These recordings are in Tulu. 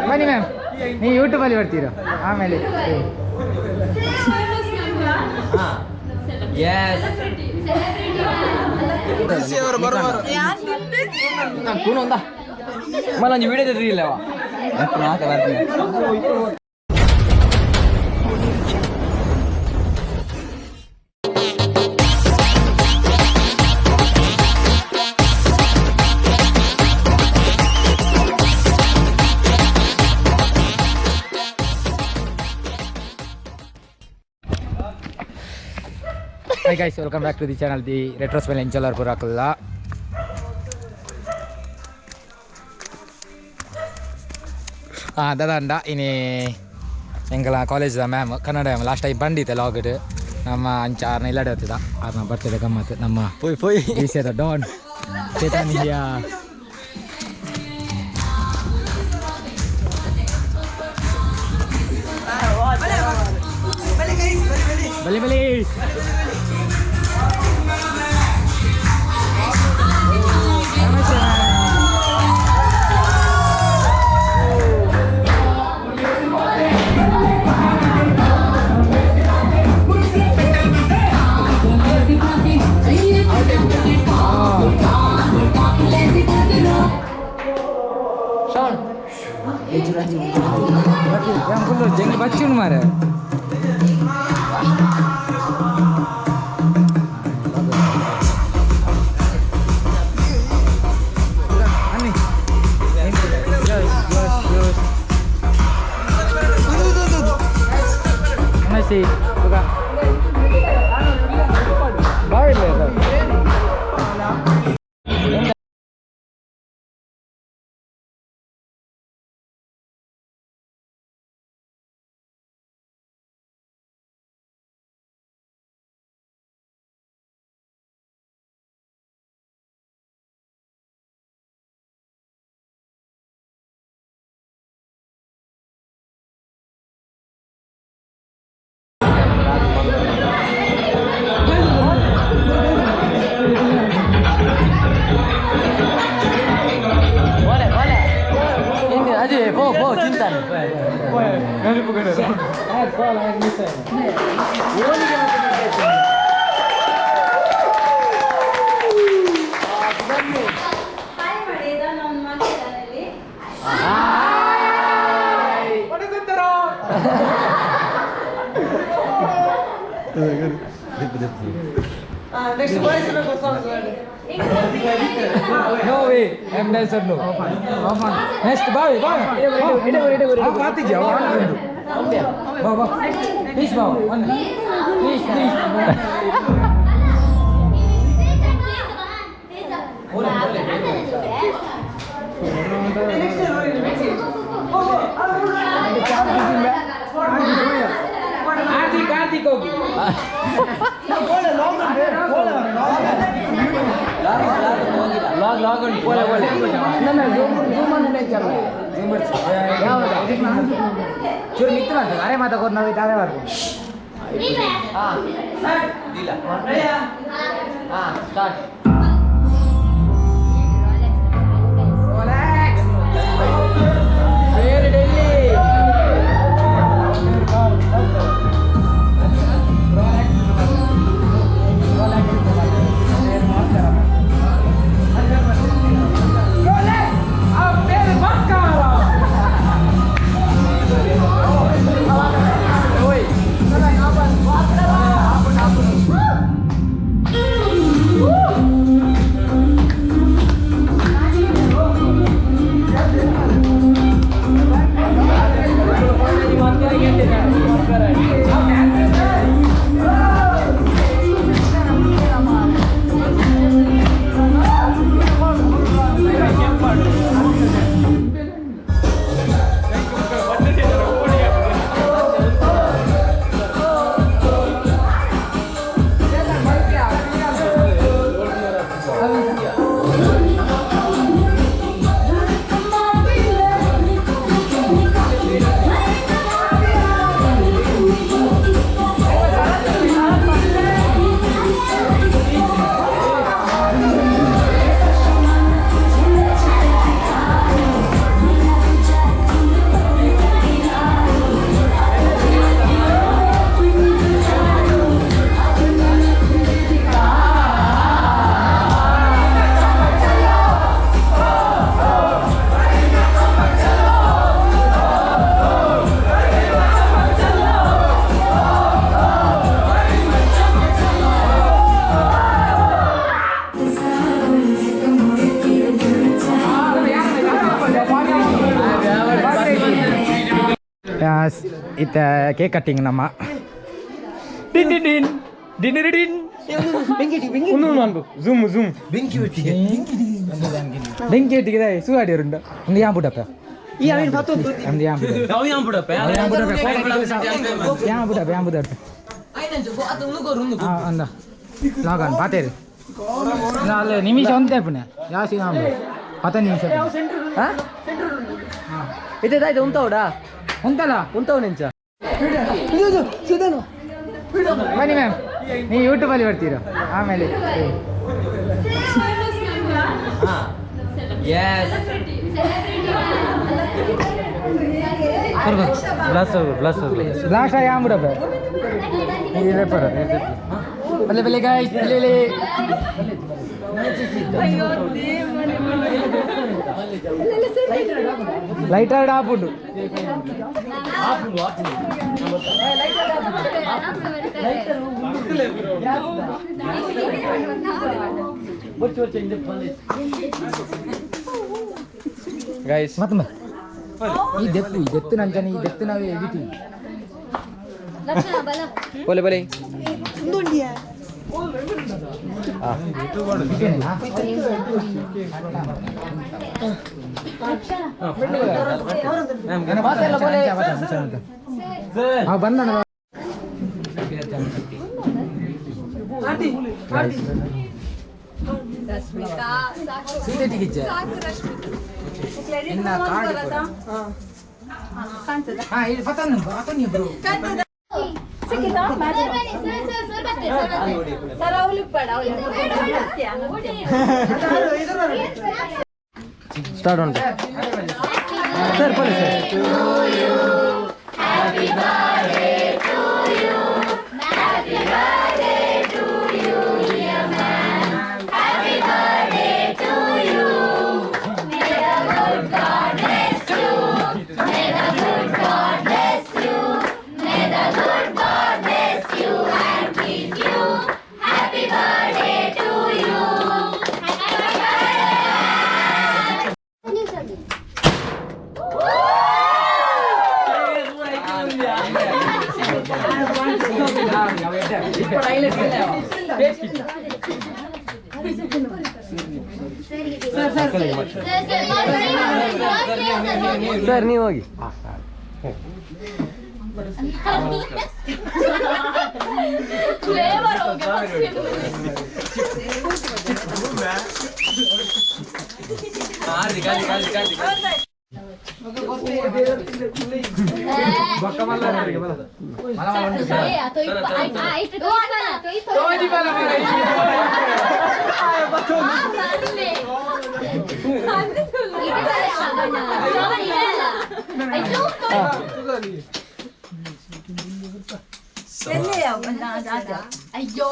ಬನ್ನಿ ಮ್ಯಾಮ್, ನೀವು ಯೂಟ್ಯೂಬಲ್ಲಿ ಬರ್ತೀರಾ ಆಮೇಲೆ? ಮಲ್ಲೊಂಜಿ video ತೆಗ್ದಿಲ್ಲವ. Hi guys, welcome back to the channel the retro smell ಎಂಚಲರ್ ಪುರಾಕಲ್ಲ. ಹಾಂ ದಾದ ಇನಿ ಎಂಕಲ ಕಾಲೇಜ್ದ ma'am, Kannada ma'am last time ಬಂದಿತ್ತೆ ಲಾಗ್ಡ್. ನಮ್ಮ ಅಂಚ ಆರ್ನ ಇಲ್ಲಡೆ ಹೊತ್ತಿದ ಆರ್ನ ಬರ್ತದೆ ಗಮ್ಮತ್ತು. ನಮ್ಮ ಪೋಯ್ ಪೋಯ್ ಡಿಸಿದ ಡಾನ್ ಚೇತನ್ ಹಿಯಾ. ಬಲಿ ಬಲಿ. ಜಂಗ್ ಬಚ್ಚುನ್ ಮಾರೆ. ಅನ್ನಿ. ನಮಸ್ತೆ. ಬಾವಿಲ್ಲ. ಅದೇ ಪೋ ಪೋ ತಿಂತಾನೆ. ಹಾಯ್ ಮಾಡಿ ನಾನು ಮಾತಾಡೋದಲ್ಲಿ. No way, I'm dancer no. Next, ಬಾವಿ ಬಾವಿ. ಪಾತಿಜಿ ಬಾ ಬಾ ಪ್ಲೀಸ್ ಬಾ one please please. Karthik Karthik ಹೋಗಿ. ಲಾಗ್ ಲಾಗ್ ಉಂಟು ಪೋಲೆ ಪೋಲೆ. ಚೂರು ಮಿತ್ತು ಮಾಡ್ತಾರೆ ಅರೆ ಮಾತಾಕೋದು ನಾವು ಅರೆ ಮಾಡ್ಬೋದು. ಹಾಂ ಇಲ್ಲ, ಹಾಂ ಸ್ಟಾರ್ಟ್. ಬೇರೆ ಡೆಲ್ಲಿ. ಇತ್ತ ಕೇಕ್ ಕಟ್ಟಿಂಗ್ ನಮ್ಮ ಡಿನ್ ಡಿನ್ ಡಿನ್ ಡಿನ್ ಡಿನ್ ಝೂಮ್ ಝೂಮ್ ಬೆಂಕಿ ಒಟ್ಟಿಗೆ ಬೆಂಕಿ ಒಟ್ಟಿಗೆ ಸುಗಾಡಿರುಂಡ ಒಂದು ಯಾಂ ಪುಡಪ್ಪ ಈ ಅವಿನ ಫತ್ತೊಂದು ಒಂದು ಯಾಂ ಪುಡಪ್ಪ ಅವು ಯಾಂ ಪುಡಪ್ಪ ಯಾಂ ಪುಡಪ್ಪ ಯಾಂ ಪುಡಪ್ಪ ಯಾಂ ಪುಡಪ್ಪ ಅಂದ ಲಾಗನ್ ಪಾತೇರಿ ನಾಲ್ ನಿಮಿಷ ಒಂದೇ ಪುಣೆ ಜಾಸ್ತಿ ನಾಂಬು 10 ನಿಮಿಷ ಹಾ ಇದೆ ಉಂತವಡಾ ಉಂಟಲ್ಲ ಉಂತವ ನೆಂಚ ಬನ್ನಿ ಮ್ಯಾಮ್, ನೀವು ಯೂಟ್ಯೂಬಲ್ಲಿ ಬರ್ತೀರಾ ಆಮೇಲೆ. ಲಾಸ್ಟ್ ಯಾಂಬುಡಪ್ಪ ಬಲ್ಲೆ ಬಲ್ಲೆ ಗಾಯ್ಸ್ ಬಲ್ಲೆ ಲೈಟರ್ ಆಪುಂಡು ಗೈಸ್ ಮತ್ತೆ ಈ ದೆಪ್ಪು ಈ ದೆತ್ತು ನಂಚನೆ ಈ ದೆತ್ತು ನಾವೇ ಎಡಿಟಿಂಗ್ ಬೋಲೆ ಬೋಲೆ ಬಂದ ಸ್ಟಾರ್ಟ್ ಉಂಟು ಸರ್ ಬನ್ನಿ sir. Happy birthday to you. Happy birthday to you, dear man. Happy birthday to you. May the good God bless you. May the good God bless you. May the good God bless you and keep you. Happy birthday to you. Happy birthday. Sir ನೀವು ಹೋಗಿ. ಅಯ್ಯೋ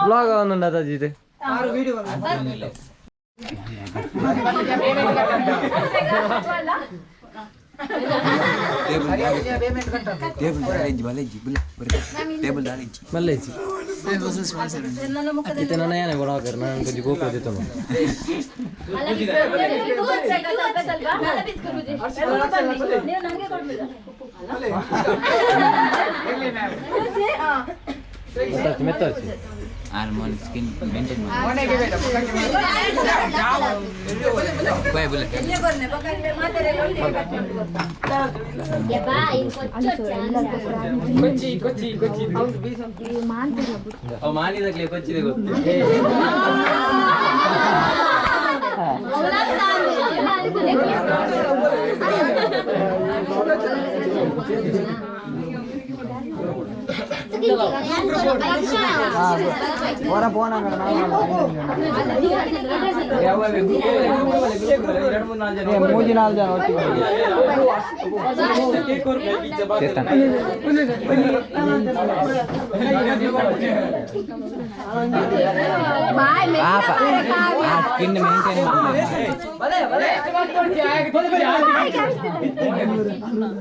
ಬ್ಲಾಗ್ ಒಂದುಂಡು ಅದಾಜಿದೆ. ಮಲ್ಲೇಜಿ ಇತ್ತೆ ನನ್ನ ಏನೇ ಕೊಡಾಕರ್ ನಾನು ಕೊಂಚ ಗೋಪುರ ದಿತ್ತನು. ಮೆತ್ತಾಚಿ ಮೆತ್ತಾಚಿ ಕೊಚ್ಚಿ ಕೊಚ್ಚಿ ಕೊಚ್ಚಿ ಮಾನಿದಾಗ್ಲೇ ಕೊಚ್ಚಿದೆ ಗೊತ್ತು. ಮೂಜಿ ನಾಲ್ಕು ಜನ ಒಟ್ಟಿಗೆ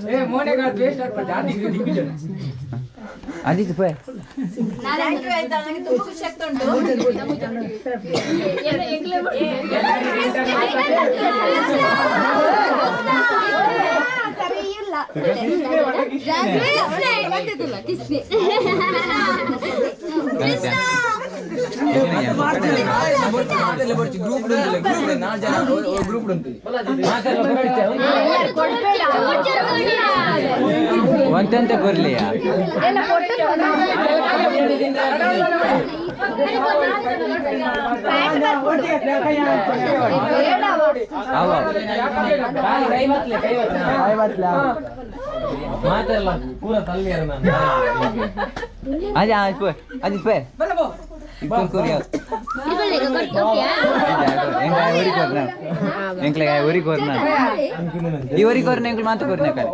ಏ ಮೋನೆ ವೇಸ್ಟ್ ಆಗ್ತದೆ. ಅಜಿತ್ ಪೇ ನನಗೆ ತುಂಬಾ ಖುಷಿ ಆಗ್ತಾ ಉಂಟು. ಒಂತೆಂತ ಕೊರ್ಲಿಯಾ ಮಾತೆಲ್ಲ ಪೂರ ತಲ್ಲಿಯರ ನಾನು ಅಜ ಅಜಿತ್ ಪೇ ಈ ಒರಿ ಕೊರ್ನ ಎಂಕ್ಲು ಮಾತು ಕೊರ್ನ ಕಲೆ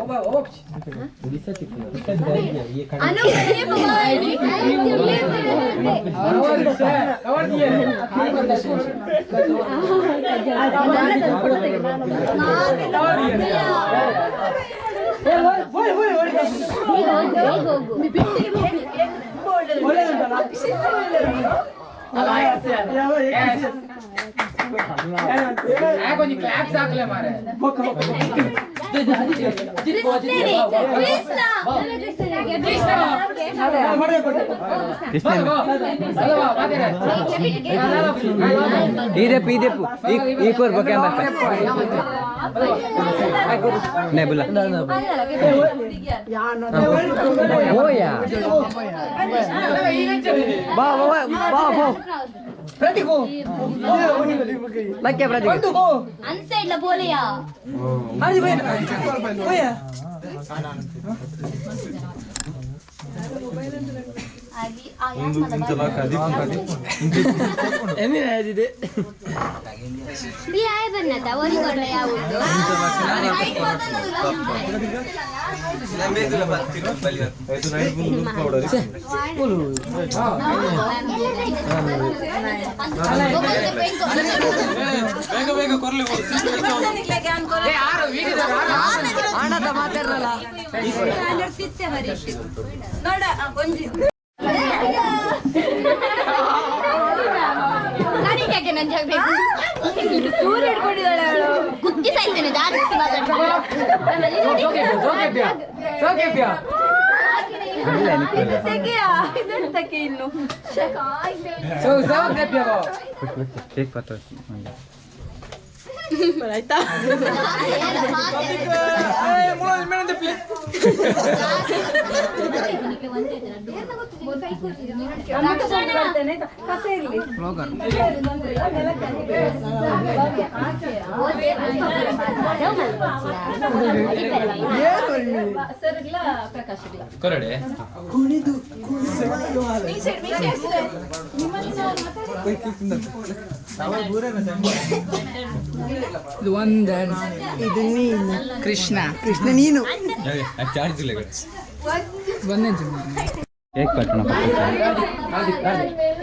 ಇದೆಪ್ಪು ಇದೆಪ್ಪು ಈ ಕೋರ್ ಬೊಕ್ಕೆ ನೇ ಬುಲ್ಲ ಬಾ ಬಾ ಬಾ ಬಾ ಪ್ರತಿಕೋ ಲಕ್ಕೆ ಪ್ರತಿಕೋ ಅನ್ಸೈಡ್ಲ ಬೋಲಿಯಾ ಅರ್ಜಿ ಬೈ ಹೋಯಾ ನೋಡ ಒಂಜಿ ಸೂರ್ಯ ಹಿಡ್ಕೊಂಡಿದ್ದಾಳೆ ಅವಳು. ಕುತ್ತಿ ಸಾಯ್ತೇನೆ ದಾರಿ. ಇನ್ನು ಆಯ್ತಾ? ಕಸ ಇರ್ಲಿ. ಕೊರಡೆ ಇದು ಒಂದು, ಇದು ನೀನು ಕೃಷ್ಣ, ಕೃಷ್ಣ ನೀನು. ಚಾರ್ಜ್ ಇಲ್ಲ. ಒಂದೇ. ಕೇಕ್ ಕಟ್ಟಣ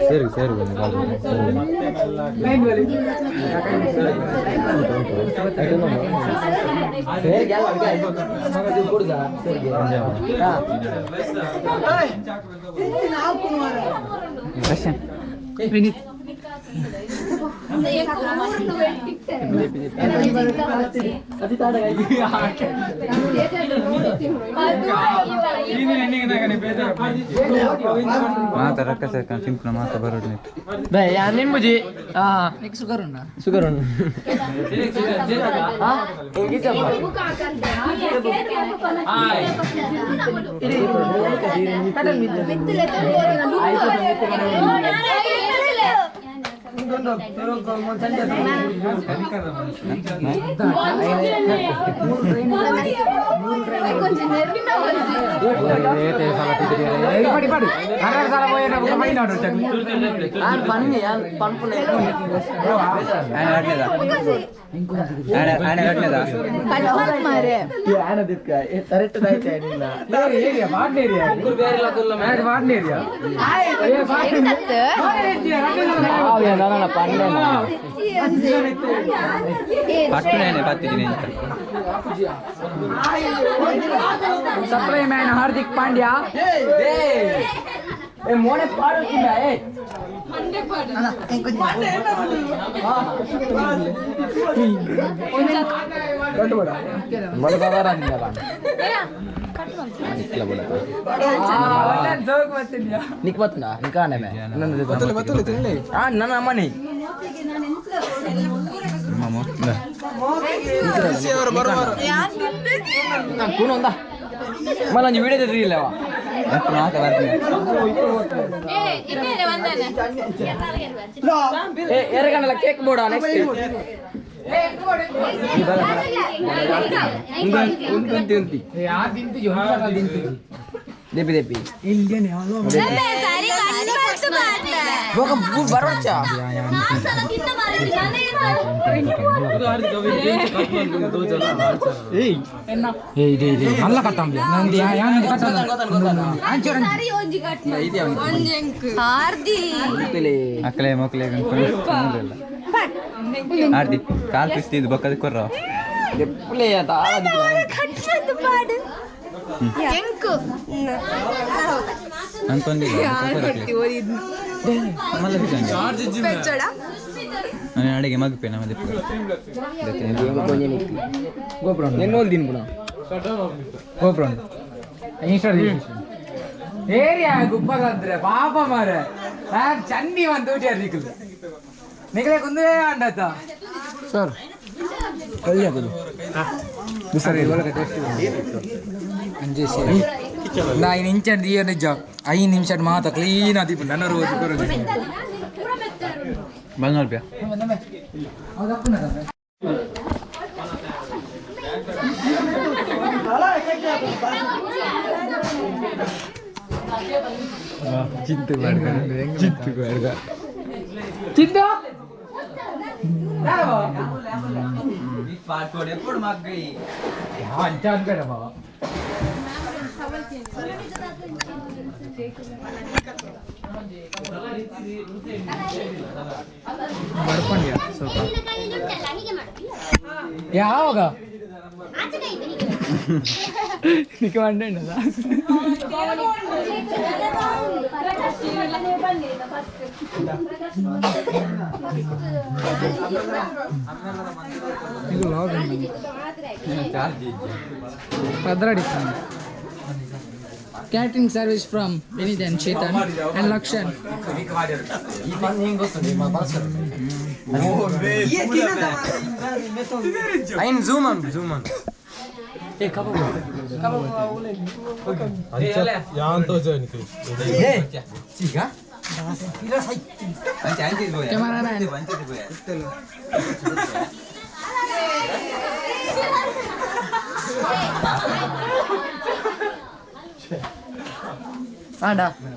ಸೇರು ಸೇರು ಬನ್ನಿ. ವಿನೀತ್. ಮಾತ ರೊಕ್ಕ ಸೇರ್ಕೊಂಡು ತಿಂಪುನ ಮಾತ ಬರೋಡು. ಬೇ ಯಾನ್ ಬುಜಿ ಶುಗರ್ ಉಂಡ ಶುಗರ್ ಉಂಡು. ಯಾನಲ ಪಂಡೆನ ಪಟ್ಟುನೇನೆ ಪತ್ತಿದ್ದೀನಿ ಅಂತ ಸಪ್ಲೈ ಮ್ಯಾನ್ ಹಾರ್ದಿಕ್ ಪಾಂಡ್ಯ ಏ ಮೋನೆ ಪಾಡುತ್ತಿಲ್ಲ ಏ ನಿಕ್ ಬತ್ತುನಾ ನಿಕಾನೆ ಮೇ ಬತ್ತಲೆ ಬತ್ತಲೆ ತಿನ್ಲೆ ಆ ನನ್ನ ಅಮ್ಮನಿ ಕೂನು ಅಂದ ಮಲ್ಲ ಒಂಜಿ ವಿಡಿಯೋ ತೆಗ್ದಿಲ್ಲವಾ ಏ ಎರಗನಲ್ಲ ಕೇಕ್ ಬೋಡ ನೆಕ್ಸ್ಟ್ ದೇಪಿ ದೇಪಿ ಬೋಕ ಬರೋಚ ಏ ಇದೆ ಇದೆ ಮಲ್ಲ ಕಟ್ಟಂಬಿ ನಂದು ಯಾನ್ ಅಕ್ಕಲೆ ಮಕ್ಕಳೆ ಆರ್ದಿ ಕಾಲ್ ಪಿಸ್ತಿದ್ದು ಬೊಕ್ಕದ ಕೊರ್ರ ಅಡಿಗೆ ಮಗ್ಪೆ ನಮ್ಮ ಗೋಪುರ ಏರಿಯಾ ಗುಪ್ಪಗಂದ್ರೆ ಪಾಪ ಮಾರೆ ಚಂಡಿ ಒಂದು ಊಟ ನಿಕ್ಲು ನಿಕ್ಲೆ ಕುಂದೇ ಅಂಡತ ಸರ್ ಕಳ್ಳಿ ಹಾಕೋದು ಸರಿ ನಾ ಇನ್ನು ಇಂಚಂಡ್ ದಿಯ ನಿಜ 5 ನಿಮಿಷ ಮಾತ ಕ್ಲೀನ್ ಆದಿಪ್ಪು ನನ್ನ ರೋಜ್ ಕೊರದು ಬಂದ್ ನೋಡ್ಪ್ಯಾ ಚಿಂತು ಮಾಡ್ಕ ಚಿಂತು ಮಾಡ್ಕ ಚಿಂತು ಎప్పుడు ಮಗ್ಗೈ ಅಂಚ ಅನ್ಬೇಡ ಬಾವ ಬಡ್ಕೊಂಡ್ಯಾ ಸ್ವಲ್ಪ ಯಾವಾಗ ನಿಕ್ಕೆ ಮಂಡೆ ಇದು log ಪದ್ರಾಡಿ Catering service from Vinit and Chetan and Lakshan. ಐನ್ zoom on zoom on Cameraman.